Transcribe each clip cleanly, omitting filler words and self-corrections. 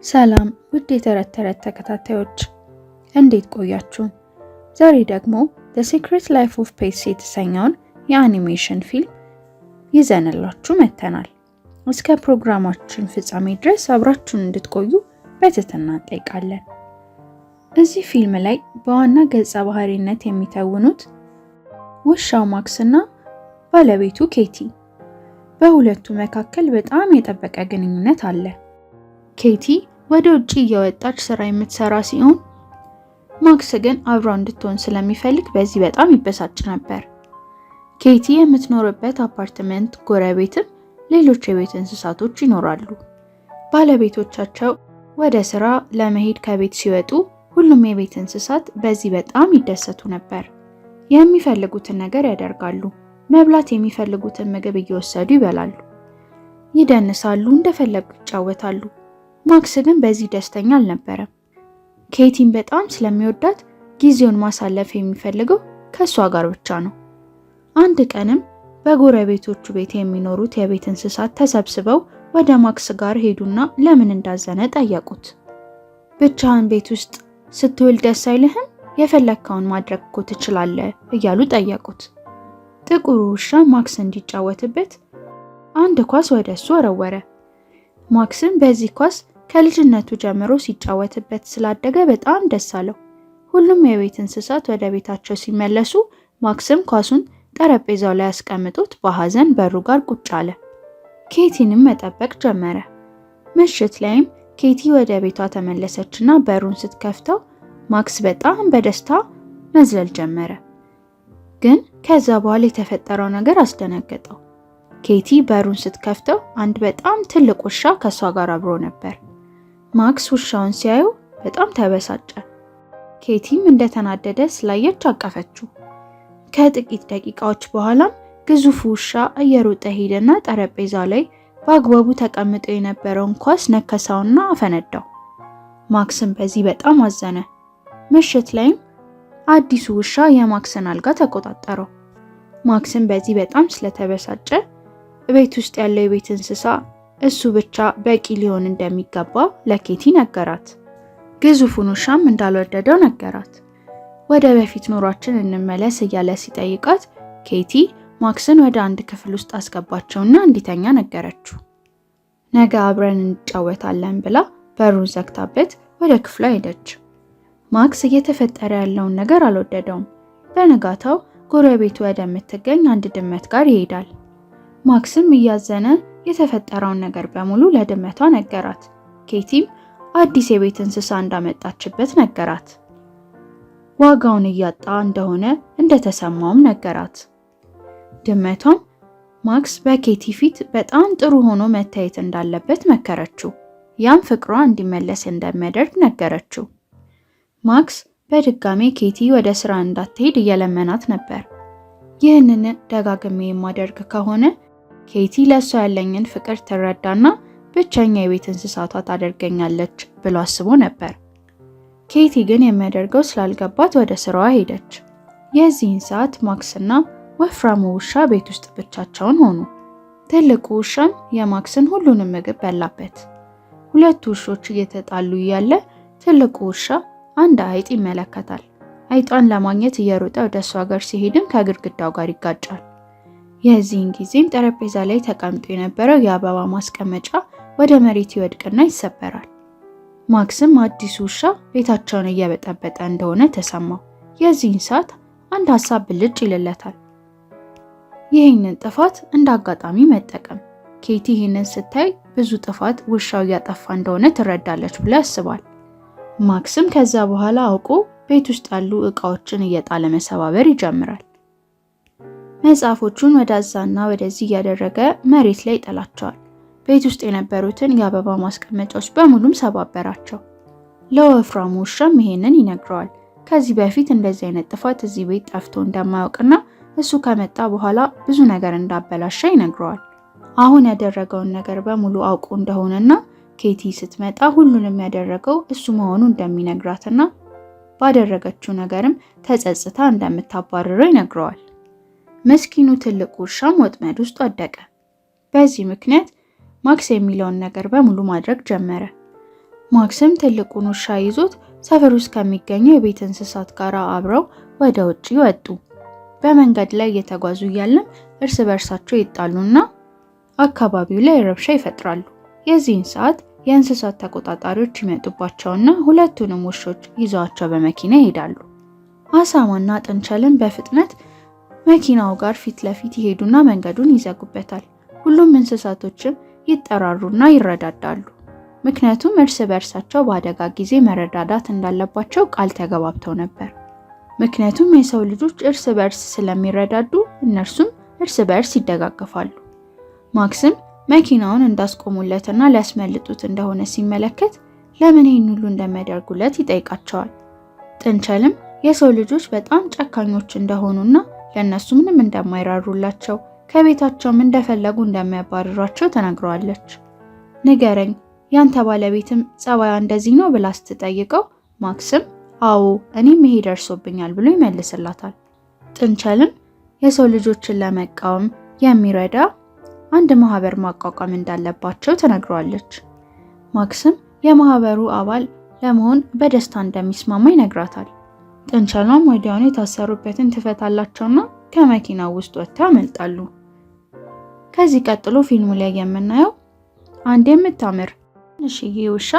ሰላም ውድ የተረት ተረት ተከታታዮች፣ እንዴት ቆያችሁ? ዛሬ ደግሞ The Secret Life of Pets የተሰኘውን የአኒሜሽን ፊልም ይዘንላችሁ መጥተናል። እስከ ፕሮግራማችን ፍጻሜ ድረስ አብራችሁን እንድትቆዩ በትህትና እንጠይቃለን። እዚህ ፊልም ላይ በዋና ገጸ ባህሪነት የሚተውኑት ውሻው ማክስ እና ባለቤቱ ኬቲ። በሁለቱ መካከል በጣም የጠበቀ ግንኙነት አለ። ኬቲ ወደ ውጭ እየወጣች ስራ የምትሰራ ሲሆን፣ ማክስ ግን አብራው እንድትሆን ስለሚፈልግ በዚህ በጣም ይበሳጭ ነበር። ኬቲ የምትኖርበት አፓርትመንት ጎረቤትም ሌሎች የቤት እንስሳቶች ይኖራሉ። ባለቤቶቻቸው ወደ ስራ ለመሄድ ከቤት ሲወጡ ሁሉም የቤት እንስሳት በዚህ በጣም ይደሰቱ ነበር። የሚፈልጉትን ነገር ያደርጋሉ። መብላት የሚፈልጉትን ምግብ እየወሰዱ ይበላሉ፣ ይደንሳሉ፣ እንደፈለጉ ይጫወታሉ። ማክስ ግን በዚህ ደስተኛ አልነበረም። ኬቲን በጣም ስለሚወዳት ጊዜውን ማሳለፍ የሚፈልገው ከእሷ ጋር ብቻ ነው። አንድ ቀንም በጎረቤቶቹ ቤት የሚኖሩት የቤት እንስሳት ተሰብስበው ወደ ማክስ ጋር ሄዱና ለምን እንዳዘነ ጠየቁት። ብቻህን ቤት ውስጥ ስትውል ደስ አይልህም? የፈለግከውን ማድረግ እኮ ትችላለህ እያሉ ጠየቁት። ጥቁሩ ውሻ ማክስ እንዲጫወትበት አንድ ኳስ ወደ እሱ ወረወረ። ማክስም በዚህ ኳስ ከልጅነቱ ጀምሮ ሲጫወትበት ስላደገ በጣም ደስ አለው። ሁሉም የቤት እንስሳት ወደ ቤታቸው ሲመለሱ ማክስም ኳሱን ጠረጴዛው ላይ አስቀምጦት በሐዘን በሩ ጋር ቁጭ አለ። ኬቲንም መጠበቅ ጀመረ። ምሽት ላይም ኬቲ ወደ ቤቷ ተመለሰችና በሩን ስትከፍተው ማክስ በጣም በደስታ መዝለል ጀመረ። ግን ከዛ በኋላ የተፈጠረው ነገር አስደነገጠው። ኬቲ በሩን ስትከፍተው አንድ በጣም ትልቅ ውሻ ከእሷ ጋር አብሮ ነበር። ማክስ ውሻውን ሲያየው በጣም ተበሳጨ። ኬቲም እንደተናደደ ስላየች አቀፈችው። ከጥቂት ደቂቃዎች በኋላም ግዙፉ ውሻ እየሮጠ ሄደና ጠረጴዛ ላይ በአግባቡ ተቀምጦ የነበረውን ኳስ ነከሰውና አፈነዳው። ማክስም በዚህ በጣም አዘነ። ምሽት ላይም አዲሱ ውሻ የማክስን አልጋ ተቆጣጠረው። ማክስም በዚህ በጣም ስለተበሳጨ ቤት ውስጥ ያለው የቤት እንስሳ እሱ ብቻ በቂ ሊሆን እንደሚገባ ለኬቲ ነገራት። ግዙፉን ውሻም እንዳልወደደው ነገራት። ወደ በፊት ኑሯችን እንመለስ እያለ ሲጠይቃት ኬቲ ማክስን ወደ አንድ ክፍል ውስጥ አስገባቸውና እንዲተኛ ነገረችው። ነገ አብረን እንጫወታለን ብላ በሩን ዘግታበት ወደ ክፍሏ ሄደች። ማክስ እየተፈጠረ ያለውን ነገር አልወደደውም። በንጋታው ጎረቤቱ ወደምትገኝ አንድ ድመት ጋር ይሄዳል። ማክስም እያዘነ የተፈጠረውን ነገር በሙሉ ለድመቷ ነገራት። ኬቲም አዲስ የቤት እንስሳ እንዳመጣችበት ነገራት። ዋጋውን እያጣ እንደሆነ እንደተሰማውም ነገራት። ድመቷም ማክስ በኬቲ ፊት በጣም ጥሩ ሆኖ መታየት እንዳለበት መከረችው። ያም ፍቅሯ እንዲመለስ እንደሚያደርግ ነገረችው። ማክስ በድጋሜ ኬቲ ወደ ስራ እንዳትሄድ እየለመናት ነበር። ይህንን ደጋግሜ የማደርግ ከሆነ ኬቲ ለእሷ ያለኝን ፍቅር ትረዳና ብቸኛ የቤት እንስሳቷ ታደርገኛለች ብሎ አስቦ ነበር። ኬቲ ግን የሚያደርገው ስላልገባት ወደ ስራዋ ሄደች። የዚህን ሰዓት ማክስና ወፍራሙ ውሻ ቤት ውስጥ ብቻቸውን ሆኑ። ትልቁ ውሻም የማክስን ሁሉንም ምግብ በላበት። ሁለቱ ውሾች እየተጣሉ እያለ ትልቁ ውሻ አንድ አይጥ ይመለከታል። አይጧን ለማግኘት እየሮጠ ወደ እሷ ጋር ሲሄድም ከግድግዳው ጋር ይጋጫል። የዚህን ጊዜም ጠረጴዛ ላይ ተቀምጦ የነበረው የአበባ ማስቀመጫ ወደ መሬት ይወድቅና ይሰበራል። ማክስም አዲሱ ውሻ ቤታቸውን እየበጠበጠ እንደሆነ ተሰማው። የዚህን ሰዓት አንድ ሀሳብ ብልጭ ይልለታል። ይህንን ጥፋት እንደ አጋጣሚ መጠቀም። ኬቲ ይህንን ስታይ ብዙ ጥፋት ውሻው እያጠፋ እንደሆነ ትረዳለች ብሎ ያስባል። ማክስም ከዛ በኋላ አውቆ ቤት ውስጥ ያሉ እቃዎችን እየጣለ መሰባበር ይጀምራል። መጽሐፎቹን ወደዛና ወደዚህ እያደረገ መሬት ላይ ይጥላቸዋል። ቤት ውስጥ የነበሩትን የአበባ ማስቀመጫዎች በሙሉም ሰባበራቸው። ለወፍራሙ ውሻም ይሄንን ይነግረዋል። ከዚህ በፊት እንደዚህ አይነት ጥፋት እዚህ ቤት ጠፍቶ እንደማያውቅና እሱ ከመጣ በኋላ ብዙ ነገር እንዳበላሸ ይነግረዋል። አሁን ያደረገውን ነገር በሙሉ አውቆ እንደሆነና ኬቲ ስትመጣ ሁሉንም ያደረገው እሱ መሆኑ እንደሚነግራትና ባደረገችው ነገርም ተጸጽታ እንደምታባርረው ይነግረዋል። ምስኪኑ ትልቁ ውሻም ወጥመድ ውስጥ ወደቀ። በዚህ ምክንያት ማክስ የሚለውን ነገር በሙሉ ማድረግ ጀመረ። ማክስም ትልቁን ውሻ ይዞት ሰፈር ውስጥ ከሚገኘው የቤት እንስሳት ጋር አብረው ወደ ውጪ ወጡ። በመንገድ ላይ እየተጓዙ እያለም እርስ በእርሳቸው ይጣሉና አካባቢው ላይ ረብሻ ይፈጥራሉ። የዚህን ሰዓት የእንስሳት ተቆጣጣሪዎች ይመጡባቸውና ሁለቱንም ውሾች ይዘዋቸው በመኪና ይሄዳሉ። አሳማና ጥንቸልን በፍጥነት መኪናው ጋር ፊት ለፊት ይሄዱና መንገዱን ይዘጉበታል። ሁሉም እንስሳቶችም ይጠራሩና ይረዳዳሉ። ምክንያቱም እርስ በእርሳቸው በአደጋ ጊዜ መረዳዳት እንዳለባቸው ቃል ተገባብተው ነበር። ምክንያቱም የሰው ልጆች እርስ በእርስ ስለሚረዳዱ እነርሱም እርስ በእርስ ይደጋገፋሉ። ማክስም መኪናውን እንዳስቆሙለትና ሊያስመልጡት እንደሆነ ሲመለከት ለምን ይህን ሁሉ እንደሚያደርጉለት ይጠይቃቸዋል። ጥንቸልም የሰው ልጆች በጣም ጨካኞች እንደሆኑና ለእነሱ ምንም እንደማይራሩላቸው ከቤታቸውም እንደፈለጉ እንደሚያባርሯቸው ተናግረዋለች። ንገረኝ፣ ያንተ ባለቤትም ጸባያ እንደዚህ ነው ብላ ስትጠይቀው ማክስም አዎ እኔም ይሄ ደርሶብኛል ብሎ ይመልስላታል። ጥንቸልም የሰው ልጆችን ለመቃወም የሚረዳ አንድ ማህበር ማቋቋም እንዳለባቸው ተነግረዋለች። ማክስም የማህበሩ አባል ለመሆን በደስታ እንደሚስማማ ይነግራታል። ጥንቸሏም ወዲያውኑ የታሰሩበትን ትፈታላቸውና ከመኪናው ውስጥ ወጥተው ያመልጣሉ። ከዚህ ቀጥሎ ፊልሙ ላይ የምናየው አንድ የምታምር ትንሽዬ ውሻ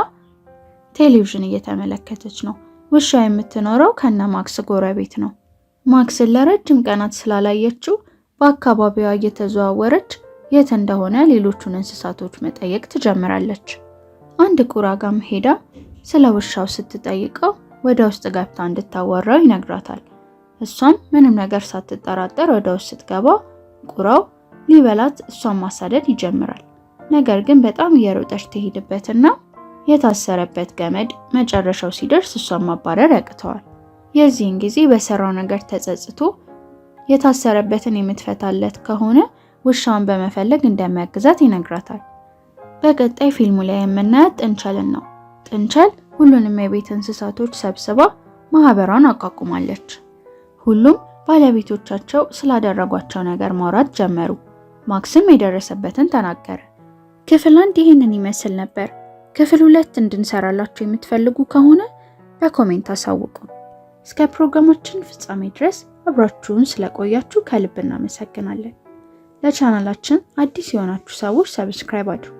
ቴሌቪዥን እየተመለከተች ነው። ውሻ የምትኖረው ከነ ማክስ ጎረቤት ነው። ማክስን ለረጅም ቀናት ስላላየችው በአካባቢዋ እየተዘዋወረች የት እንደሆነ ሌሎቹን እንስሳቶች መጠየቅ ትጀምራለች። አንድ ቁራ ጋም ሄዳ ስለ ውሻው ስትጠይቀው ወደ ውስጥ ገብታ እንድታወራው ይነግራታል። እሷም ምንም ነገር ሳትጠራጠር ወደ ውስጥ ስትገባ ቁራው ሊበላት እሷን ማሳደድ ይጀምራል። ነገር ግን በጣም እየሮጠች ትሄድበትና የታሰረበት ገመድ መጨረሻው ሲደርስ እሷን ማባረር ያቅተዋል። የዚህን ጊዜ በሰራው ነገር ተጸጽቶ የታሰረበትን የምትፈታለት ከሆነ ውሻውን በመፈለግ እንደሚያግዛት ይነግራታል። በቀጣይ ፊልሙ ላይ የምናያት ጥንቸልን ነው። ጥንቸል ሁሉንም የቤት እንስሳቶች ሰብስባ ማህበሯን አቋቁማለች። ሁሉም ባለቤቶቻቸው ስላደረጓቸው ነገር ማውራት ጀመሩ። ማክስም የደረሰበትን ተናገረ። ክፍል 1 ይህንን ይመስል ነበር። ክፍል 2 እንድንሰራላችሁ የምትፈልጉ ከሆነ በ comment አሳውቁ። እስከ ፕሮግራማችን ፍጻሜ ድረስ አብራችሁን ስለቆያችሁ ከልብ እናመሰግናለን። ለቻናላችን አዲስ የሆናችሁ ሰዎች subscribe አድርጉ።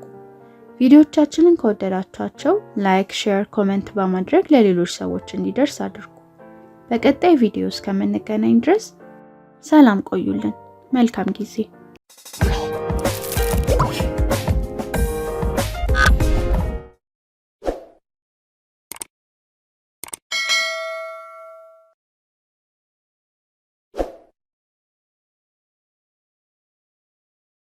ቪዲዮቻችንን ከወደዳችኋቸው like፣ share፣ comment በማድረግ ለሌሎች ሰዎች እንዲደርስ አድርጉ። በቀጣይ ቪዲዮ እስከምንገናኝ ድረስ ሰላም ቆዩልን። መልካም ጊዜ።